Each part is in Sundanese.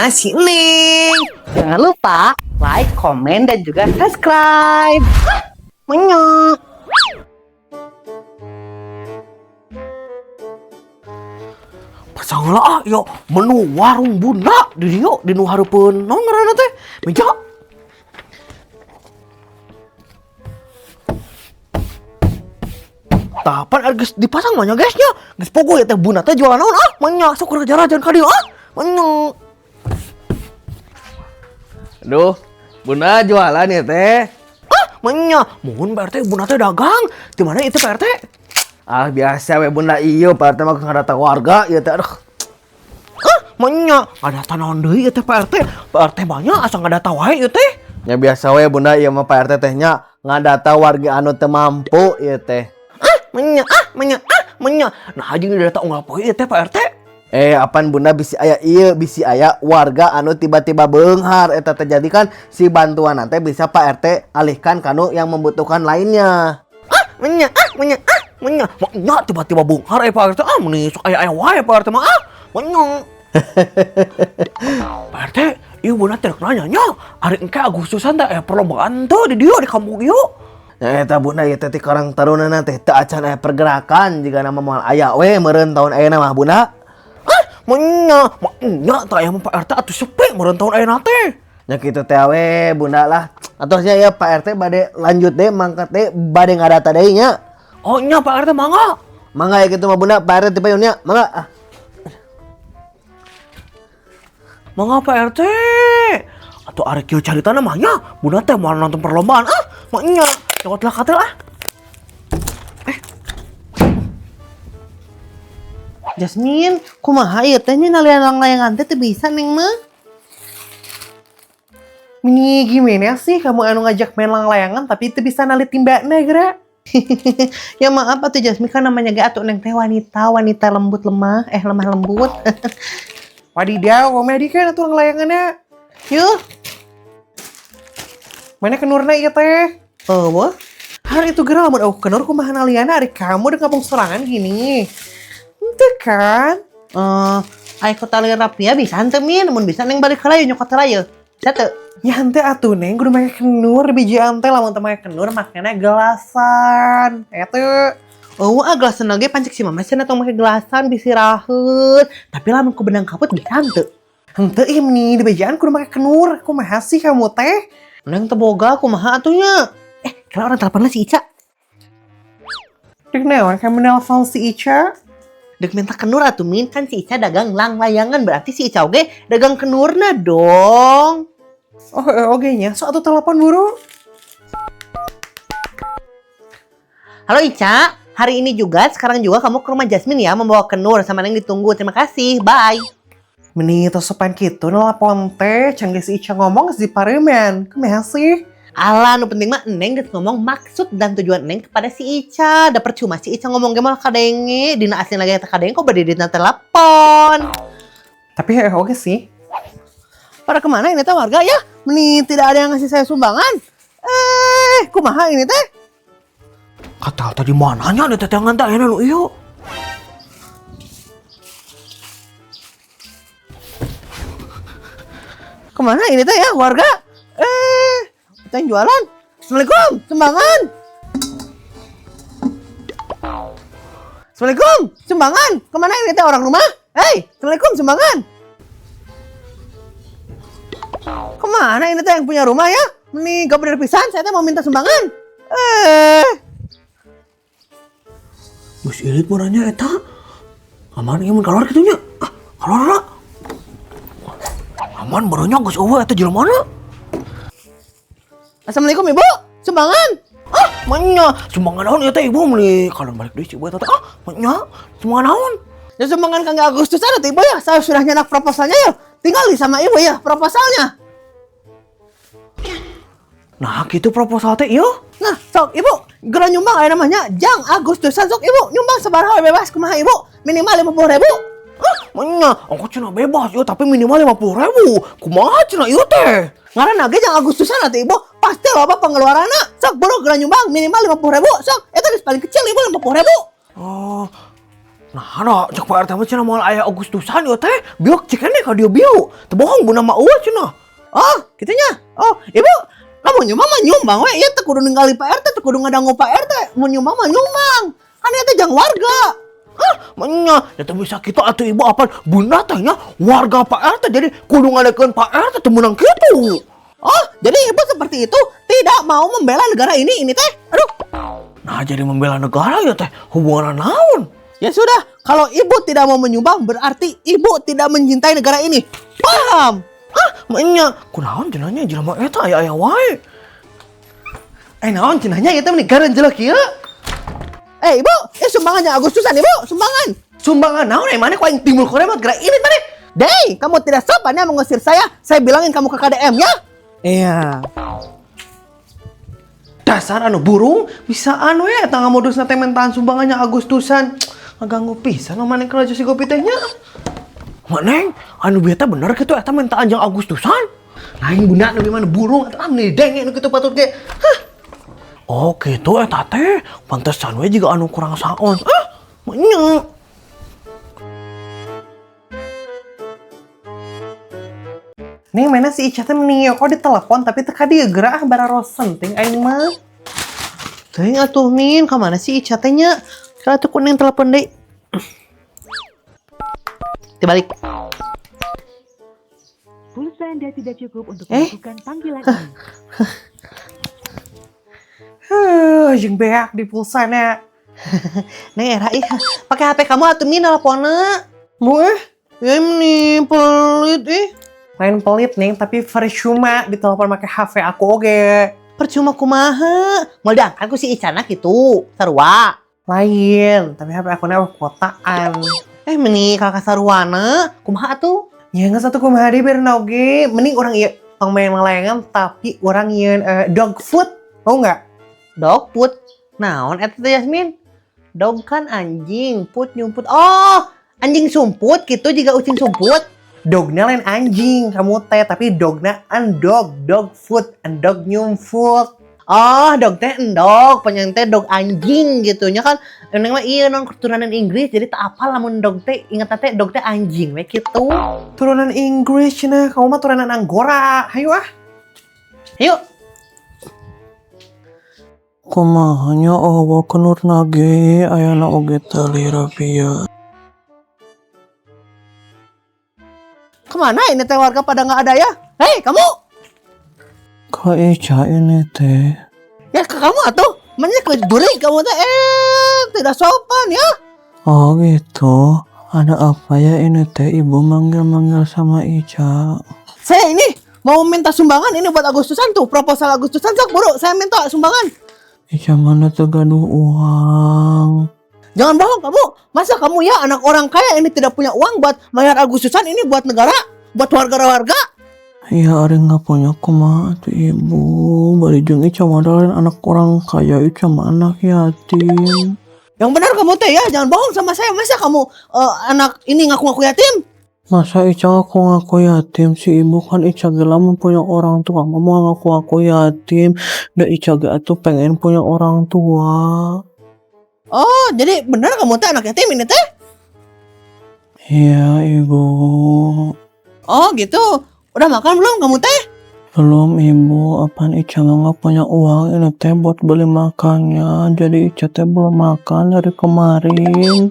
Sama si Neng. Jangan lupa like, komen, dan juga subscribe. Menyok. Pasang lah ah, yo menu warung bunda di dieu di nu hareupeun naon ngaranna teh? Meja. Tapan geus dipasang mah nya guys nya. Geus pogo ya teh bunda teh jualan naon ah? Menya sok raja-rajan ka dieu ah. Menya. Aduh, bunda jualan ya teh. Ah, menya. Mohon Pak RT bunda teh dagang. Di mana itu Pak RT? Ah, biasa we bunda ieu Pak RT mah ngadata warga ieu teh aduh. Ah, menya. Ngadata naon deui ieu teh Pak RT? Pak RT banyak asa ngadata wae ieu teh. Ya biasa we bunda ieu mah Pak RT teh nya ngadata warga anu teu mampu ieu teh. Ah, menya, ah, menya, ah, menya. Nah, aja data unggal poe ieu teh Pak RT. Apaan bunda bisi aya ieu bisi aya warga anu tiba-tiba beunghar eta teh jadi kan si bantuan nanti bisa Pak RT alihkan kanu yang membutuhkan lainnya. Ah, menya, ah, menya, ah, menya. Menya tiba-tiba beunghar Pak RT. Ah, meni sok aya-aya wae Pak RT mah ah. Menya. Pak RT, ieu bunda teh nanya nya, ari engke Agustusan teh aya perlombaan teu di dieu di kampung ieu. Ya eta bunda ieu teh ti Karang Taruna teh teu acan aya pergerakan jigana mah moal aya we meureun taun ayeuna mah bunda. Ah, menya, menya teh aya mah Pak RT atuh sepi meureun taun ayeuna teh. Ya kitu teh we bunda lah. Atosnya ya Pak RT bade lanjut deh mangkat deh bade ngadata deui nya. Oh nya Pak RT mangga. Mangga ya kitu mah bunda Pak RT tipe nya mangga. Ah. Mangga Pak RT. Atuh ari kieu caritana mah nya, bunda teh moal nonton perlombaan ah, mah nya. Cokot lah katel ah. Jasmine, kumaha ieu teh nya nalian langlayangan teh teu bisa Neng mah. Mini gimana sih kamu anu ngajak main langlayangan tapi itu bisa nali timbana geura? Ya maaf atuh Jasmine kan namanya ge atuh Neng teh wanita, wanita lembut lemah, lemah lembut. Wadidaw, komedi kan atuh langlayangannya. Yuh. Mana kenurna ieu teh? Oh, Hari itu geura lamun aku kenur kumaha naliana ari kamu udah ngabung sorangan gini. Henteu kan? Aya ku tali rapia bisa henteu Min, mun bisa Neng balik heula yeuh nyokot heula yeuh. Bisa teu? Ya henteu atuh Neng, kudu make kenur biji ante lamun teu make kenur makena gelasan. Eta. Oh, ah gelasan lagi pancek si mama cenah tong make gelasan bisi raheut. Tapi lamun ku benang kaput bisa henteu. Henteu ieu meni di bejaan kudu make kenur. Kumaha sih kamu teh? Neng teu boga kumaha atuh nya? Kalau orang teleponnya si Ica. Dek naon kamu nelpon si Ica? Dek minta kenur atuh Min, kan si Ica dagang langlayangan berarti si Ica oge dagang kenurna dong. Oh, oge nya, sok atuh telepon buru. Halo Ica, hari ini juga sekarang juga kamu ke rumah Jasmine ya membawa kenur sama Neng ditunggu. Terima kasih, bye. Meni tos sopan kitu nelpon teh, can geus si Ica ngomong geus dipareuman. Kumaha sih? Alah, nu penting mah Neng geus ngomong maksud dan tujuan Neng kepada si Ica. Da percuma si Ica ngomong ge malah kadenge, dina asli lagi teh kadenge kok bade dina telepon. Tapi heuh oge sih. Pada kemana ini teh warga ya? Meni tidak ada yang ngasih saya sumbangan. Kumaha ini teh? Kata tadi mananya nih teh ngan teh ayeuna nu ieu. Kemana ini teh ya warga? Kita yang jualan. Assalamualaikum, sumbangan. Assalamualaikum, sumbangan. Kemana ini teh orang rumah? Hei, assalamualaikum, sumbangan. Kemana ini teh yang punya rumah ya? Nih, gak bener pisan, saya teh mau minta sumbangan. Geus irit mah eta. Aman ieu mun keluar kitu nya. Ah, keluar lah. Aman barunya geus eueuh eta jelema na. Assalamualaikum ibu, sumbangan. Ah, menya sumbangan naon ieu teh ibu meuli kalon balik deui si ibu eta teh. Ah, menya sumbangan naon? Ya sumbangan kanggo Agustusan atuh ibu ya. Saya sudah nyenak proposalnya ya. Tinggal di sama ibu ya proposalnya. Nah, gitu proposal teh ieu. Nah, sok ibu, geura nyumbang aya namanya Jang Agustusan sok ibu nyumbang sabaraha we bebas kumaha ibu? Minimal 50.000. Ah, menya ongkos cenah bebas ieu tapi minimal 50.000. Kumaha cenah ieu teh? Ngaranna ge Jang Agustusan atuh ibu, pasti loba pengeluaranna. Sok buru geura nyumbang minimal 50.000. Sok, eta geus paling kecil ibu 50.000. Oh. Nah, ada cek Pak RT mah cenah moal aya Agustusan ieu teh. Biuk cikene ka dieu bieu. Teu bohong Bunda mah eueuh cenah. Oh, gitu nya. Oh, Ibu, lamun nyumbang mah nyumbang we. Ieu teu kudu ningali Pak RT, teu kudu ngadangu Pak RT. Mun nyumbang mah nyumbang. Kan ieu teh jang warga. Ah, menya, ya teu bisa kitu atuh Ibu, apan Bunda teh nya warga Pak RT, jadi kudu ngadekeun Pak RT, teu meunang kitu. Oh, jadi Ibu seperti itu tidak mau membela negara ini teh. Aduh. Nah, jadi membela negara ya teh hubungan naon? Ya sudah, kalau Ibu tidak mau menyumbang berarti Ibu tidak mencintai negara ini. Paham? Ah, menya, kunaon cenah nya jelema eta aya-aya wae. Eh, naon cenah nya ieu teh meni garenjel kieu? Eh, Ibu, sumbangannya Agustusan, Ibu, sumbangan. Sumbangan naon eh maneh ku aing timbul koremat geura ini maneh. Dei, kamu tidak sopan ya mengusir saya. Saya bilangin kamu ke KDM ya. Iya. Dasar anu burung bisaan we eta ngamodusna teh mentaan sumbangannya Agustusan. Ngaganggu pisan mah maneh kalau si gopi teh nya. Mak Neng, anu bieu teh bener kitu eta mintaan jang Agustusan? Lain Bunda, nu mana burung atuh, ah meni denge nu kitu patut ge. Hah. Oh gitu eta teh, pantesan we juga anu kurang saons. Ah, menya. Nih mana si Ica teh meni kok ditelepon tapi teu ka dieu geura, ah bararosen ting aing mah. Teuing atuh Min, ka mana si Ica teh nya? Kala tuh kuning telepon deui. Dibalik. Pulsa Anda tidak cukup untuk Eh? melakukan panggilan ini. Heuh, jeung beak di pulsana. Neng era ih, pakai HP kamu atuh Min teleponnya. Bu eh, Ya ini pelit ih. Lain pelit nih, tapi percuma ditelepon pakai HP aku oge. Percuma kumaha? Mau diangkat ku si Icana gitu. Sarua. Lain, tapi HP aku nya kuotaan. Eh meni kakak saruana, kumaha atuh? Ya nggak satu kumaha deui beurna oge. Mending orang ieu tong main layangan tapi orang yeun dog food. Mau nggak? Dog food. Naon eta teh Yasmin? Dog kan anjing, put nyumput. Oh, anjing sumput gitu juga ucing sumput. Dogna lain anjing kamu teh, tapi dogna endog, dog food, endog nyumput. Oh, dog teh endog, penyang teh dog anjing gitu nya kan. Neng mah iya non keturunan Inggris jadi tak apal lamun dog teh inget teh dog teh anjing we gitu. Turunan Inggris cenah, kamu mah turunan Anggora. Hayu ah. Yuk. Kumaha nya euweuh kenurna ge ayana oge teu lira pieu. Kemana ini teh warga pada nggak ada ya? Hei, kamu! Ka Ica ini teh. Ya ke kamu atuh. Mana ke juri kamu teh tidak sopan ya. Oh gitu. Ada apa ya ini teh ibu manggil-manggil sama Ica? Saya ini mau minta sumbangan ini buat Agustusan tuh, proposal Agustusan sok buru, saya minta sumbangan. Ica mana teu gaduh uang. Jangan bohong kamu. Masa kamu ya anak orang kaya ini tidak punya uang buat bayar Agustusan ini buat negara, buat warga-warga? Ya ari nggak punya kumaha atuh ibu. Bari jeung Ica mah lain anak orang kaya, Ica mah anak yatim. Yang benar kamu teh ya, jangan bohong sama saya. Masa kamu anak ini ngaku-ngaku yatim? Masa Ica ngaku-ngaku yatim sih ibu, kan Ica ge lamun punya orang tua mah mau ngaku-ngaku yatim. Da Ica ge atuh pengen punya orang tua. Oh, jadi benar kamu teh anak yatim ini teh? Iya ibu. Oh gitu. Udah makan belum kamu teh? Belum ibu, apaan Ica mah nggak punya uang ini teh buat beli makannya. Jadi Ica teh belum makan dari kemarin.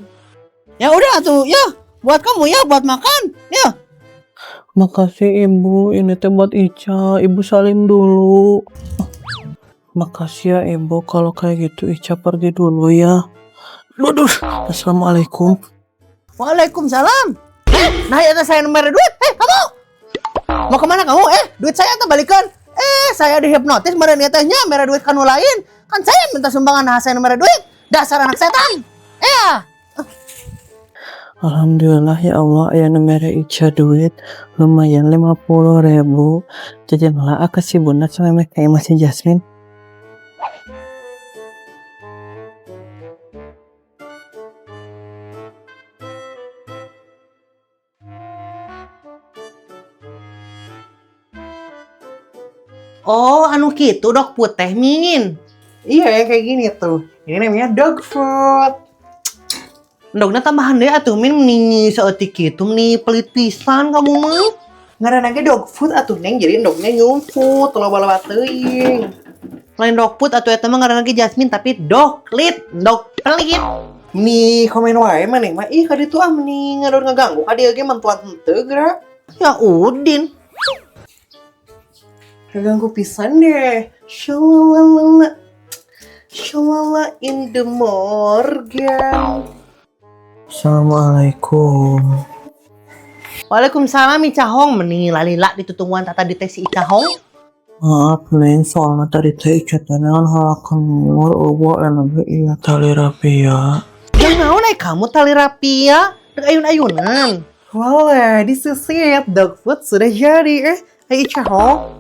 Ya udah tuh, ya buat kamu ya buat makan. Ya. Makasih ibu, ini teh buat Ica. Ibu salim dulu. Makasih ya ibu, kalau kayak gitu Ica pergi dulu ya. Waduh, assalamualaikum. Waalaikumsalam. Nah ya saya nomor duit. Kamu mau kemana kamu? Duit saya tuh balikan. Saya dihipnotis meren ieu teh nya mere duit kanu lain. Kan saya minta sumbangan, nah saya mere duit. Dasar anak setan. Alhamdulillah ya Allah, aya nu mere Ica duit lumayan 50.000. Jajan lah ke si bunda sama kayak masih Jasmine. Oh, anu gitu dog food teh Min. Iya, yang kayak gini tuh. Ini namanya dog food. Endogna tambahan deui atuh, Min, meni saeutik kitu, meni pelit pisan kamu mah. Ngaranna ge dog food atuh, Neng, jadi endogna nyumput loba-loba teuing. Lain dog food atuh eta mah ngaranna ge Jasmine, tapi doglit, dog pelit. Meni komen wae maneh mah, ih ka ditu ah, meni ngadon ngaganggu ka dieu ge mantuan henteu geura. Ya Udin. Ngaganggu pisan deh. Shalalala. Shalala in the morgan. Assalamualaikum. Waalaikumsalam Ica Hong, meni lalila ditutungguan tata di teh si Ica Hong. Maaf Neng, soalnya tadi teh Ica teh dengan halakan mur eueuh enak iya tali rapia. Yang naon ai kamu tali rapia? Dek ayun-ayunan. Voila, disusit dog food sudah jadi. Eh, ayo Ica Hong.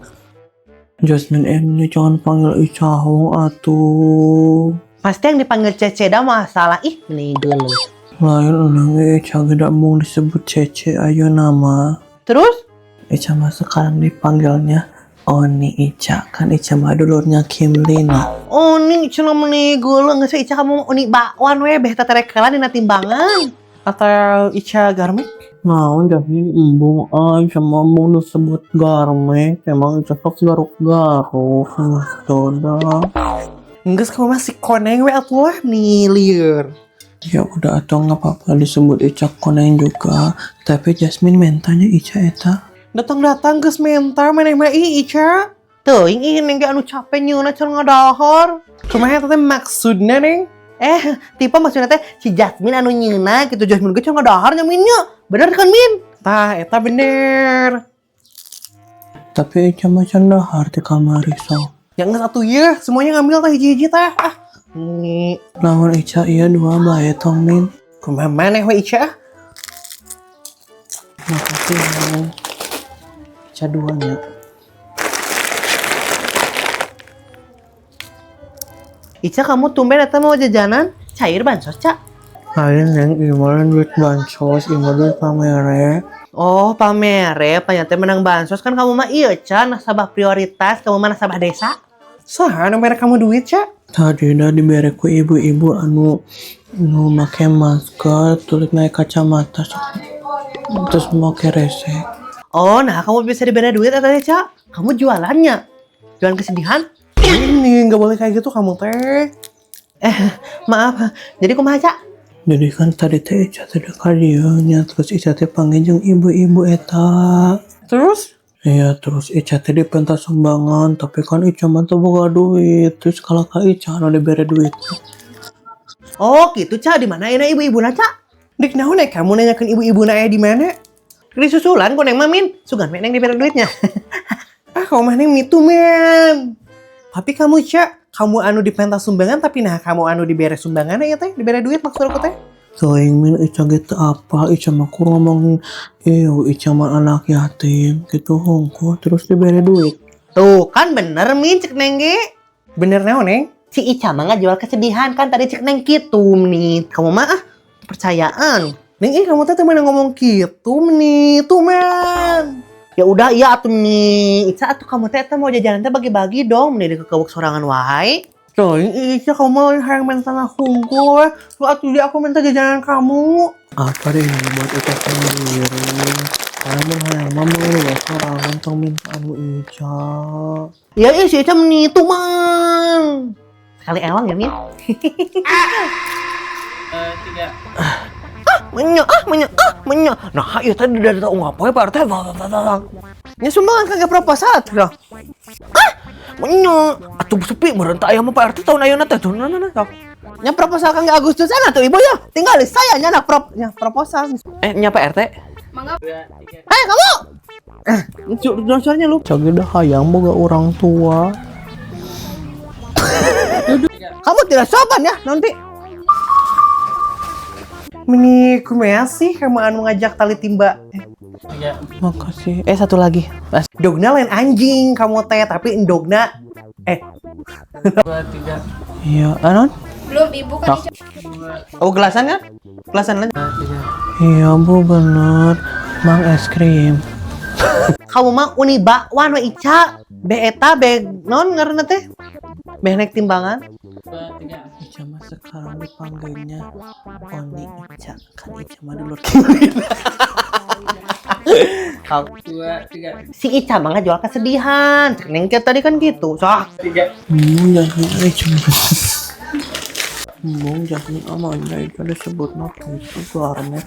Jasmine ini jangan panggil Ica Hong atuh. Pasti yang dipanggil Cece dah masalah. Ih, meni dulu. Lain neng, Ica tidak mau disebut Cece ayo nama. Terus? Ica mah sekarang dipanggilnya Oni Ica, kan Ica mah dulurnya Kim Lina. Oni cenah meni geuleuh, geus we Ica kamu Oni bakwan we beh teterekelan dina timbangan. Atau Ica Garmek? Nah, Jasmine embung ah, Ica mah embung disebut garmek, emang Ica sok garuk-garuk gitu dah. Enggeus kamu masih koneng we atuh lah nih lieur. Ya udah atau nggak apa-apa disebut Ica koneng juga, tapi Jasmine mentanya Ica eta. Datang-datang geus menta maneh mah ih Ica. Teuing ih neng ge anu capek nyeuna can ngadahar. Kumaha eta teh maksudna, Neng? Eh, tipe maksudnya teh si Jasmine anu nyeuna gitu, Jasmine ge can ngadahar nya Min nya. Bener kan, Min? Tah eta bener. Tapi Ica mah can dahar di kamari so. Ya geus atuh ye, semuanya ngambil tah hiji-hiji tah. Ah, nih. Lawan Ica iya dua bae tong Min. Kumaha maneh we Ica? Makasih ya. Ica duanya. Ica kamu tumben eta mau jajanan cair bansos, Ca? Lain Neng, ieu duit bansos, ieu duit pamere. Oh, pamere, panyate menang bansos kan kamu mah iya, Ca, nasabah prioritas, kamu mah nasabah desa. Saha anu mere kamu duit, Ca? Tadi dah dibere ku ibu-ibu anu nu make masker, terus naik kacamata, terus make resek. Oh, nah kamu bisa dibere duit atau ya, Ca? Kamu jualannya. Jualan kesedihan? Ini nggak boleh kayak gitu kamu teh. Eh, maaf. Jadi kumaha, Ca? Jadi kan tadi teh Ica teh ka dieu nya, terus Ica teh panggil jeung ibu-ibu eta. Terus? Iya, terus Ica teh dipenta sumbangan, tapi kan Ica mah teu boga duit. Terus kalau ka Ica anu dibere duit. Oh, gitu, Ca. Di mana ini ibu-ibu Ca? Dik naon eh kamu nanyakeun ibu-ibu na aya di mana? Di susulan ku Neng mah, Min. Sugan we Neng dibere duitnya. Ah, kamu mah Neng mitu men. Tapi kamu, Ca, kamu anu dipenta sumbangan tapi nah kamu anu dibere sumbangan ya teh, dibere duit maksud aku teh. Teuing Min, Ica gitu apa, Ica mah kur ngomong ieu Ica mah anak yatim gitu hungkul terus dibere duit. Tuh, kan bener Min cek Neng ge. Bener naon, Neng? Si Ica mah ngajual kesedihan kan tadi cek Neng gitu nih. Kamu mah ah, percayaan. Neng, ih kamu teh temen ngomong gitu nih, tuh men. Ya udah iya atuh nih. Ica atuh kamu teh eta mau jajanan teh bagi-bagi dong, meni dikekewek sorangan wae. Teuing ih Ica kamu mah hayang minta hungkul. Tuh atuh dia aku minta jajanan kamu. Apa deh ini buat Ica sendiri. Karena mun hayang mah meuli we sorangan tong minta anu Ica. Ya ih si Ica meni tuh man. Sekali elong ya Min. Ah, menya, ah, menya, ah, menya. Nah, iya tadi dari tahu ngapa ya Pak RT. Nya sumbangan kagak proposal tuh. Ah, Menya, atuh sepi meureun teh aya mah Pak RT tahun ayeuna teh tuh nah nah nah. Nya proposal kangge Agustusan atuh ibu ya. Tinggal saya nya nak prop nya proposal. Eh, nya Pak RT. Hei kamu. Eh, suaranya lu. Ica ge dah hayang boga orang tua. Kamu tidak sopan ya nanti. Meni kumaha sih kamu anu ngajak tali timba? Eh, Makasih. Eh satu lagi. Dogna lain anjing kamu teh tapi endogna eh Iya, anon? Belum ibu kan Ica. Oh gelasan kan? Gelasan lanjut. Iya bu bener. Mang es krim. Kamu mah uni bakwan we Ica. Be eta be non ngaranna teh. Be naik timbangan. 2, 3. Ica mah sekarang dipanggilnya Oni Ica. Kan Ica mah dulur. 2, 3. Si Ica mah ngajual kesedihan. Cek Neng tadi kan gitu. Sok. 3. Jangan Ica. Embung jangan amanya Ica disebut mah gitu garmet.